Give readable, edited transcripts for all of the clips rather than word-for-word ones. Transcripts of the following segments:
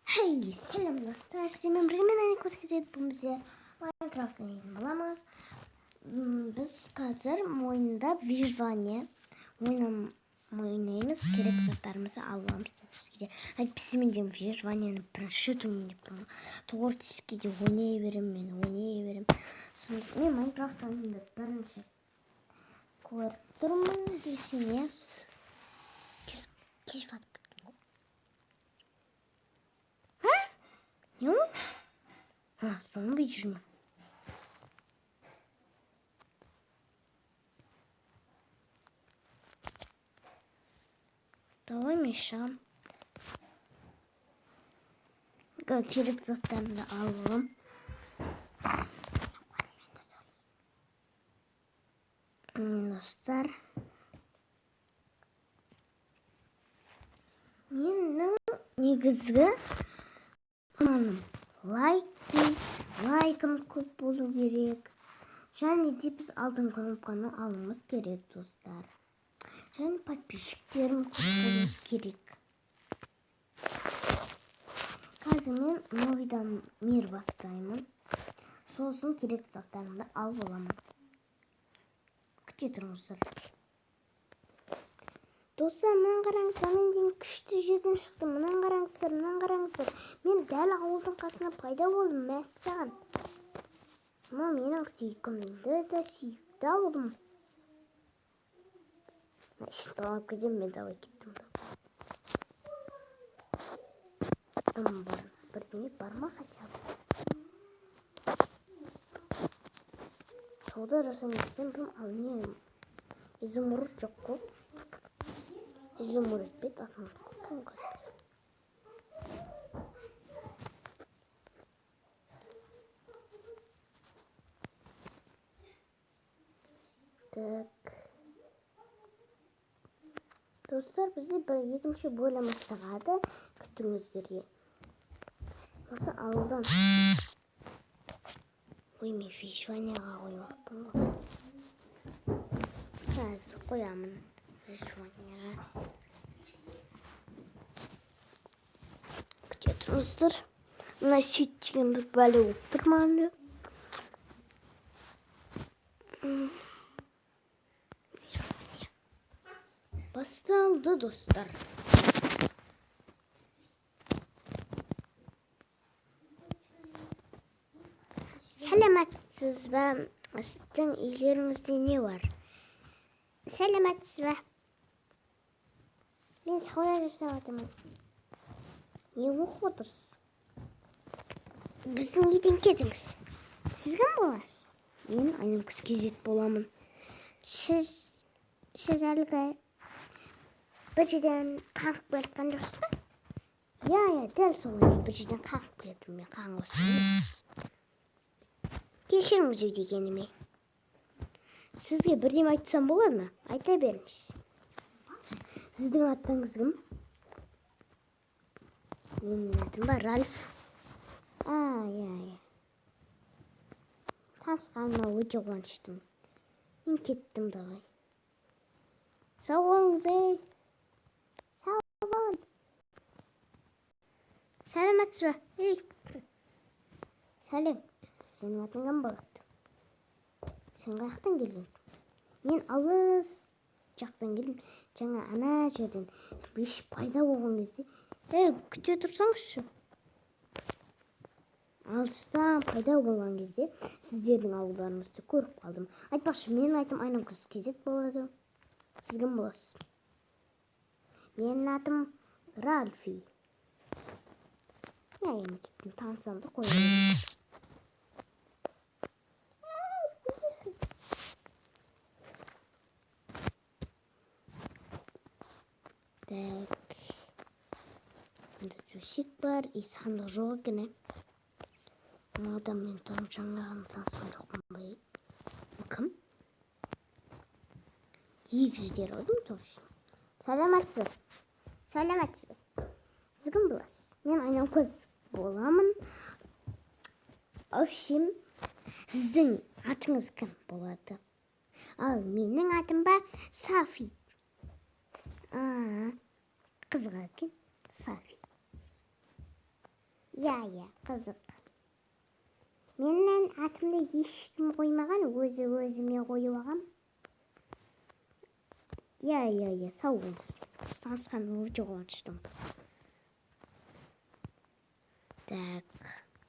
Хей, сәлем достар, сіздермен бірге мен Айнакөз KZ. Бүгін бізде Майнкрафт ойнайтын боламыз. Біз қазір ойында выживание ойнаймыз, керек заттарымызды алып аламыз творческийде. Әйтпесе мен де выживаниені бірінші рет ойнайын деп тұрмын. Творческийде ойнай беремін, мен ойнай беремін. Сондықтан мен Майнкрафт ойынды бірінші көріп тұрмын десем, иә. Кеш батып кеткен ғой. А? Не ол? А, зомби жүр ме? Давай мен шығамын. Керек заттарымды алып аламын. Достар, менің негізгі планым лайкым көп болу керек. Және де біз алтын кнопканы алуымыз керек, достар. Және подписчиктерім көп болу керек. Қазір мен новыйдан мир бастаймын. Сосын керек заттарымды алып аламын. Күте тұрыңыздар. Достар, мынаны қараңыздар, мен деген күшті жерден шықтым. Мынаны қараңыздар, мынаны қараңыздар. Мен дәл ауылдың қасына пайда болдым, мәссаған. Мына менің сүйкімді де сүйікті ауылым. Мына ішін алып кетемін, мен давай кеттім. Дым бар, бірдеңе бар ма хотя бы? Сауда жасайын десем, кім ал не? Изумруд жоқ қой. Изумруд бет, изумруд көп қой қазір. Так. Достар, бізде бір екінші бөлімі шығады. Күтіңіздер. Осы ауылдан. Ой, мен выживанияға қоймаппын ғой. Қазір қоямын выживанияға. Күте тұрыңыздар. Мына сет деген бір бәле болып тұр маған да. Басталды, достар. Сәлеметсіз бе? Сіздің үйлеріңізде не бар? Сәлеметсіз бе? Мен сауда жасап жатырмын. Не оқып отырсыз? Біздің үйден кетіңіз. Сіз кім боласыз? Мен Айнамкөз KZ боламын. Сіз әлгі бір жерден қаңғып келе жатқан жоқсыз ба? Иә, иә, дәл солай, мен бір жерден қаңғып келе жатырмын, мен қаңғып. Кешіріңіз үй дегеніме. Сізге бірдеме айтсам болады ма? Айта беріңіз. Сіздің атыңыз кім? Менің атым ба Ральф. А, иә, иә. Танысқаныма өте қуаныштымын. Мен кеттім, давай. Сау болыңыз, ей. Сау бол. Сәлеметсіз бе? Ей. Сәлем. Сенің атың кім болады? Сен қаяқтан келгенсің? Мен алыс жақтан келдім. Жаңа ана жерден беш пайда болған кезде. Ей, күте тұрсаңызшы. Алыстан пайда болған кезде сіздердің ауылдарыңызды көріп қалдым. Айтпақшы, менің атым Айнамкөз KZ болады. Сіз кім боласыз? Менің атым Ральфи. Иә, мен кеттім, танысам да қоя. Так. Мында төсек бар, и сандық жоқ екен, ә. Мына адаммен жаңа ғана танысқан жоқпын ба, е? Кім? Егіздер ау деймін точно. Сәлеметсіз бе? Сәлеметсіз бе? Сіз кім боласыз? Мен Айнамкөз боламын. В общем, сіздің атыңыз кім болады? Ал менің атым ба Сафи. А, қызға екен Сафи. Иә, қызық. Менің атымды ешкім қоймаған, өзі-өзіме қойып алғам. Иә, сау болыңыз. Танысқаныма өте қуаныштымын. Так,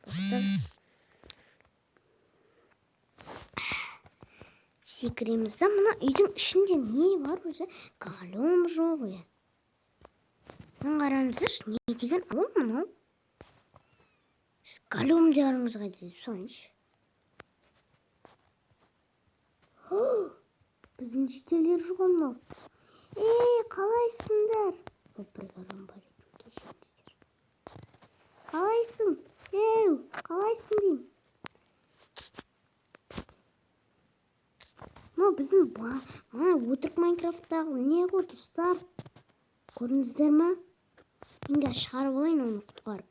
достар. Секіреміз да, мына үйдің ішінде не бар өзі? Голем жоқ, е. Мына қараңыздаршы, не деген ауыл мынау? Големдеріңіз қайда деп сұрайыншы. Біздің жителдер жоқ мынау. Ей, қалайсыңдар? О, бір голем бар екен, кешіріңіздер. Қалайсың? Ей, қалайсың деймін. Мынау біздің мына өтірік Майнкрафттағы не ғой, достар? Көрдіңіздер ма? Мен қазір шығарып алайын оны құтқарып.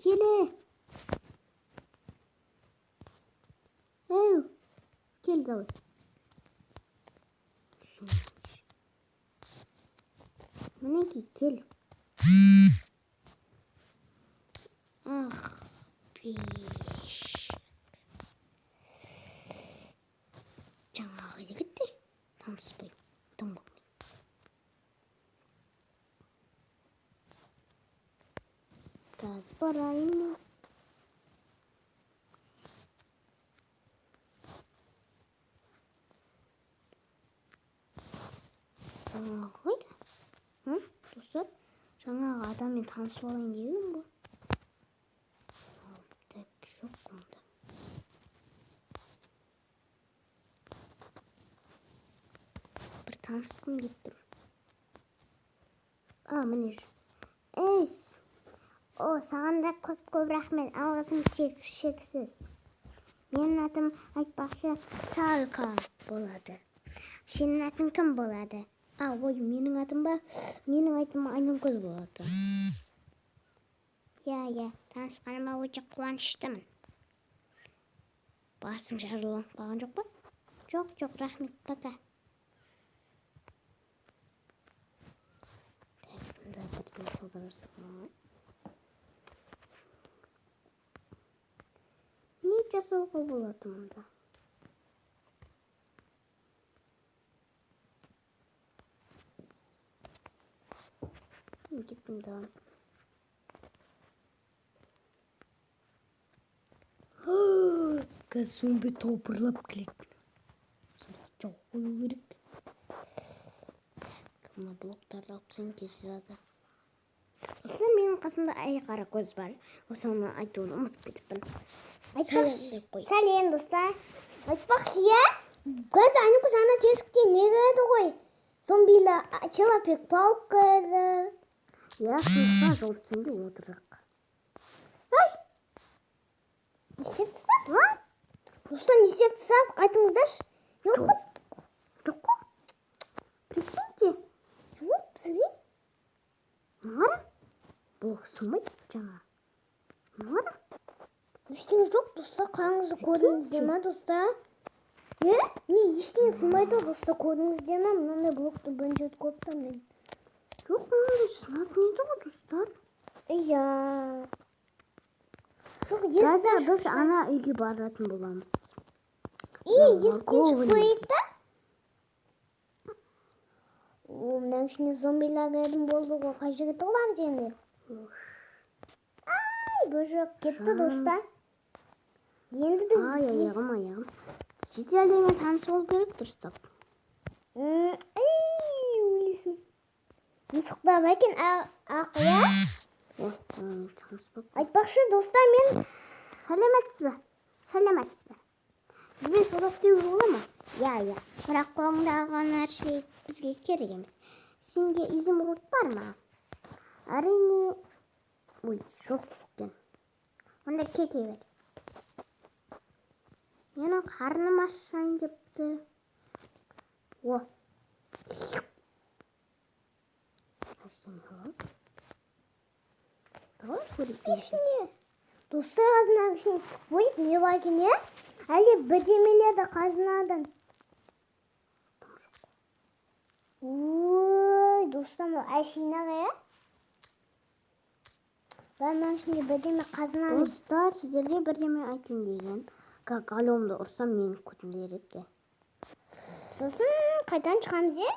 Келе. Ей, кел давай. Мінекей, кел. Ах, беш. Жаңағы қайда кетті? Таныспай, тоңбақ. Қазір барайын. Жаңағы қайда? Достар, жаңағы адаммен танысып алайын деп едім ғой. Так, жоқ онда. Бір танысқым келіп тұр. А, міне жүр. Эйс. О, саған да көп-көп рахмет. Алғысым шексіз. Менің атым айтпақшы Салка болады. Сенің атың кім болады? А, ой, менің атым ба? Менің атым Айнамкөз болады. Иә, танысқаныма өте қуаныштымын. Басың жарыланып қалған жоқ па? Жоқ, жоқ, рахмет, пока. Так, мында бірдеңе сауда жасап алайын. Не жасауға болады мұнда? Кеттім да. Қазір зомби топырлап келеді. Сонда жоқ қою керек. Так, мына блоктарды алып тастайын, тез жазады. Осы менің қасымда ай қара көз бар. Осыны айтуын ұмытып кетіппін. Сәлем деп қой. Сәлем, достар. Айтпақшы, иә? Көз Айнакөз ана тесікте не кіреді ғой? Зомбилер, Человек паук кіреді. Иә, сондықтан жауып тастайын деп отырдық. Ай! Не істеп тастады, а? Достар, не істеп тастады? Айтыңыздаршы. Жоқ қой. Жоқ қой. Прикиньте. Жоқ, бізге. Мына қара. Блок сынбайды жаңа. Мына қара. Ештеңе жоқ, достар, қараңыздар, көрдіңіздер ма, достар? Е? Не, ештеңе сынбайды ғой, достар, көрдіңіздер ма? Мынандай блокты бірінші рет көріп тұрмын мен. Жоқ, мынандай сынатын еді ғой, достар. Иә. Жоқ, Қазір есіктен біз шықпай. ана үйге баратын боламыз. Е, Мына есіктен голый. шықпайды да? О, мынаның ішінде зомбилар кіретін болды ғой. Қай жерге тығыламыз енді? Ай, бір жақ кетті, Жан. достар. Енді біз Ай, аяғым, аяғым. Жителдермен танысып алу керек дұрыстап. Ей, өлесің. Мысықтар бар екен, ақ, иә? О, таныс болып. Айтпақшы, достар, мен Сәлеметсіз бе? Сәлеметсіз бе? Сізбен сауда істеуге бола ма? Иә, иә. Бірақ қолыңдағы нәрсе бізге керек емес. Сенде изумруд бар ма? Әрине, ой, жоқ екен. Онда кете бер. Менің қарным ашайын депті. О. Давай көрейік. Ішіне. Достар, қазынаның ішіне түсіп қойып, не бар екен, е? Әлде бірдемелерді қазынадан. Ой, достар, Әшейін ақ, иә? Мынаның ішінде бірдеме қазынаны. Достар, сіздерге бірдеме айтайын деген. Как големді ұрсам, менің көтімді ереді. Сосын қайдан шығамыз, е?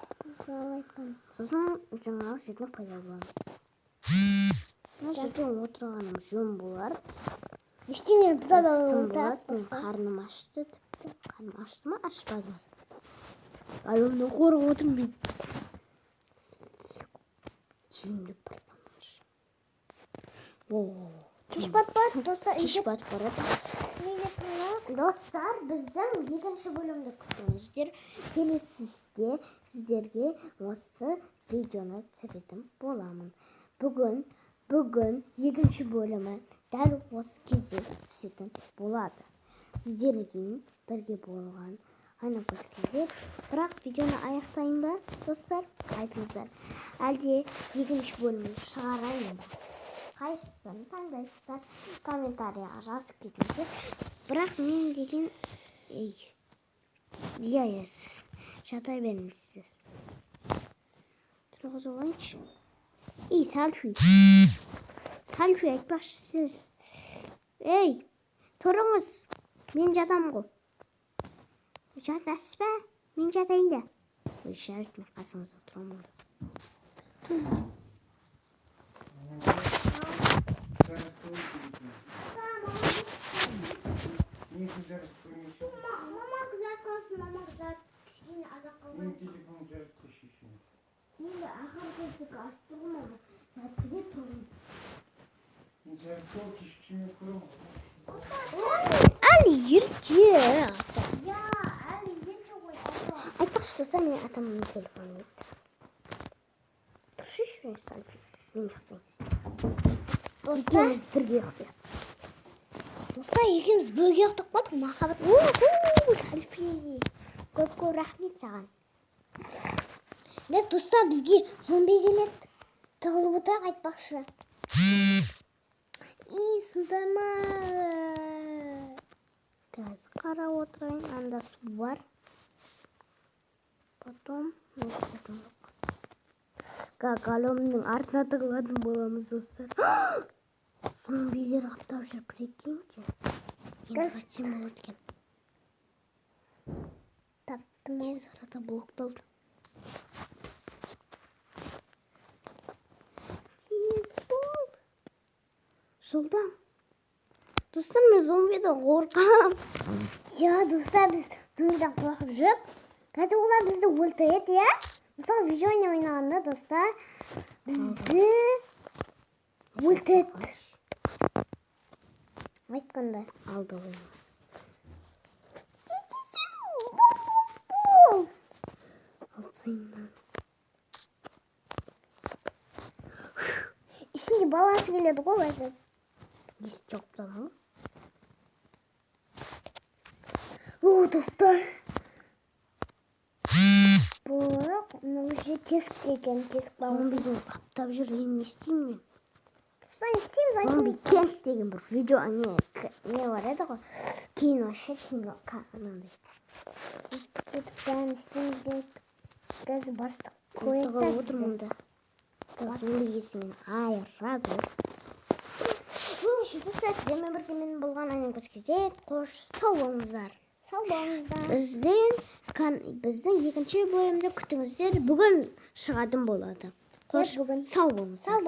Сол айтқан. Сосын жаңағы жерден пайда боламыз. Мына жерде отырғаным жөн болар. Ештеңе бұза Жөн алмай болады. Менің қарным ашты тіпті. Қарным ашты ма, ашпады ма? Големнен қорқып отырмын мен. Жейін деп бір. О, Кеш батпады, достар. Кеш батып барады. Достар, біздің екінші бөлімді күтіңіздер. Келесіде сіздерге осы видеоны түсіретін боламын. Бүгін екінші бөлімі дәл осы кезде түсетін болады. Сіздерге бірге болған Айнакөз келеді. Бірақ видеоны аяқтайын ба, достар? Айтыңыздар. Әлде екінші бөлімін шығарайын ба? Қайсысын таңдайсыздар? Комментарияға жазып кетіңіздер. Бірақ мен деген, ей, иә, иә, жата беріңіз сіз. Тұрғызып алайыншы. Ей, Сальфи. Сальфи, айтпақшы сіз. Ей, тұрыңыз. Мен жатамын ғой. Жатасыз ба? Мен жатайын да. Ой, жарайды, мен қасыңызда тұрамын онда. Мама қызартқансың, мама қызарт. Кішкене азақ қалған. Енді ақыр кездегі айтты ғой мама. Сәтте тұрмын. Әлі ерте. Я, әлі ерте ғой. Айтпақшы, достар, менің атамның телефоны еді. Тұршы, Сальфи. Мен ұйықтаймын. Достар, Екеуміз бірге ұйықтайық. Достар, екеуміз бірге ұйықтап қалдық. Махаббат. Уху, Сальфи. Көп көп рахмет саған. Не, достар, бізге зомби келеді. Тығылып отырайық айтпақшы. И, сындырма. Қазір қарап отырайын. Анда су бар. Потом големнің артына тығылатын боламыз, достар. Зомбилер қаптап жүр, прикиньте. Енді қайтсем болады екен? Таптым. Тез арада блокталды. Тез бол. Жылдам. Достар, мен зомбиден қорқам. Я, достар, біз зомбиден қорқып жүріп, қазір олар бізді өлтіреді, иә? Мысалы, видео ойнағанда, достар, бізді өлтіреді. Айтқанда. Алды ғой. Тез, тез, тез, бол, бол, бол. Алып тастайын. Ішінде баласы келеді ғой өзі. Есік жауып тастаған ғой. О, достар. Бірақ мынау же тесік екен, тесік бар. Зомбиден қаптап жүр, енді не істеймін мен? Достар, не істейміз? Зомби Айтыңыз. Кент деген бір видео, не бар еді ғой. Кино ше, кино, анандай. Кетіп бәрін істеуіміз керек. Қазір бастық көреді Тығылып да отырмын бізді. да. Зомби келсе мені айырады. Ендеше, достар, сіздермен бірге мен болған Айнакөз Кезет. Қош, сау болыңыздар. Сау болыңыздар. Біздің екінші бөлімді күтіңіздер. Бүгін шығатын болады. Қош, Бүгін. сау болыңыздар. Сау.